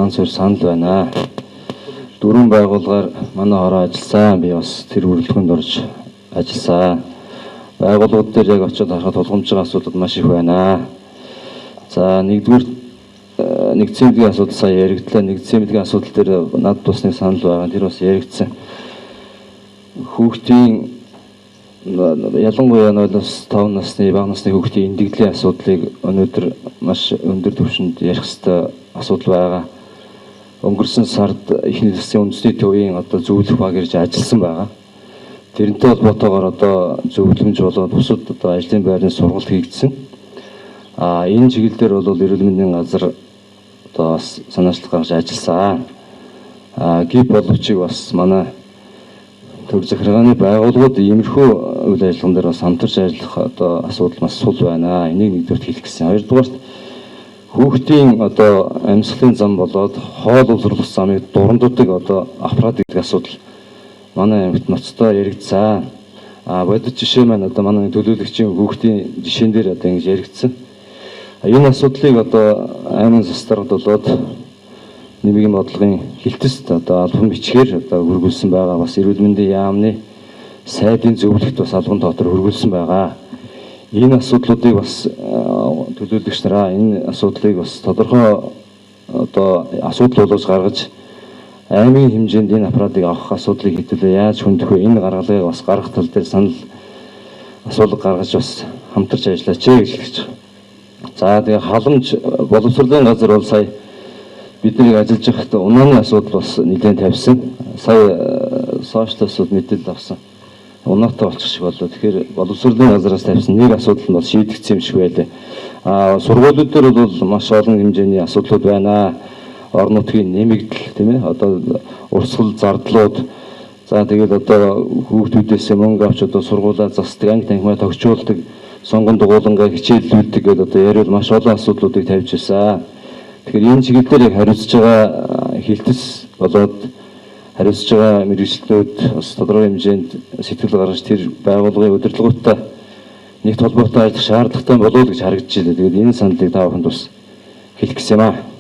Ганц хоёр санал байна. Дөрвөн байгууллагаар манай хороо ажилласан. Би бас тэр бүрэлдэхүүнд орж ажилласан. Байгууллагууд дээр яг очиод харахад тулгамж байгаа асуудлууд маш их байна. За, нэгдүгээр нэгдсэн мэдлэгийн асуудал сая яригдлаа. Нэгдсэн мэдлэгийн асуудал дээр над бас нэг санал байгаа. Тэр бас яригдсан. Хүүхдийн, ялангуяа 0-5 насны бага насны хүүхдийн эндэгдлийн асуудлыг өнөөдөр маш өндөр түвшинд ярих ёстой асуудал байгаа. Өнгөрсөн сард Эхний засгийн үндэсний төвийн одоо зөвлөх баг ирж ажилласан байгаа. Тэрнтэй холбоотойгоор одоо зөвлөмж болоод бусад одоо ажлын байрны сургалт хийгдсэн. А энэ чиглэл дээр бол эрүүл мэндийн газар одоо бас санаачлал гаргаж ажилласан. А гип боловчийг бас манай төв захиргааны байгууллагууд иймэрхүү үйл ажиллагаан дээр бас хамтарч ажиллах одоо асуудал маш сул байна. Энийг нэгдүгээрт хэлэх гэсэн. Хоёрдугаарт, хүүхдийн одоо амьсгалын зам болоод хоол уусруулах замыг дуранддаг одоо аппарат гэдэг асуудал манай аймагт ноцтой яригдсан. А бодит жишээ маань одоо манай төлөөлөгчийн хүүхдийн жишээн дээр одоо ингэж яригдсан. Энэ асуудлыг одоо аймгийн засдаргад болоод нэмгийн бодлогын хилтэст одоо албан бичгээр одоо хөргүүлсэн байгаа. Бас эрүүл мэндийн яамны сайдын зөвлөлт бас албан дотор хөргүүлсэн байгаа. Энэ асуудлуудыг бас төлөөлөгч нараа энэ асуудлыг бас тодорхой одоо асуудал болгож гаргаж, аймгийн хэмжээнд энэ аппаратыг авах асуудлыг хэдүүлээ яаж хөндөх вэ? Энэ гаргалгааг бас гаргах тал дээр санал асуулга гаргаж бас хамтарч ажиллаач гэж хэлж байгаа. За, тэгээ халамж боловсролын газар бол сая бидний ажиллаж байхдаа унааны асуудал бас нэлээд тавьсан. Сая сошиалос мэдээлэл авсан. Унаатай болчих шиг боллоо. Тэгэхээр боловсролын газараас тавьсан нэг асуудал нь бол шийдэгдсэн юм шиг байлаа. А сургуулиуд дээр бол маш олон хэмжээний асуудлууд байна. Орон нутгийн нэмэгдэл, тийм ээ. Одоо урсгал зардлууд, за тэгэл одоо хүүхдүүдээс мөнгө авч одоо сургуулаа засдаг, анги танхимаа тогтчуулдаг, сонгон дугуулангаа хичээллүүлдэг гэдэг одоо яриул маш олон асуудлуудыг тавьж байсан. Тэгэхээр энэ чиглэл дээр яг хариуцж байгаа хилтэс болоод хариуцж байгаа мэргэжилтнүүд бас тодорхой хэмжээнд сэтгэл гаргаж, тэр байгууллагын удирдлагуудтай нэгт холбоотой ажиллах шаардлагатай болов уу гэж харагдаж байна. Тэгээд энэ саналыг та бүхэнд бас хэлэх гэсэн юм аа.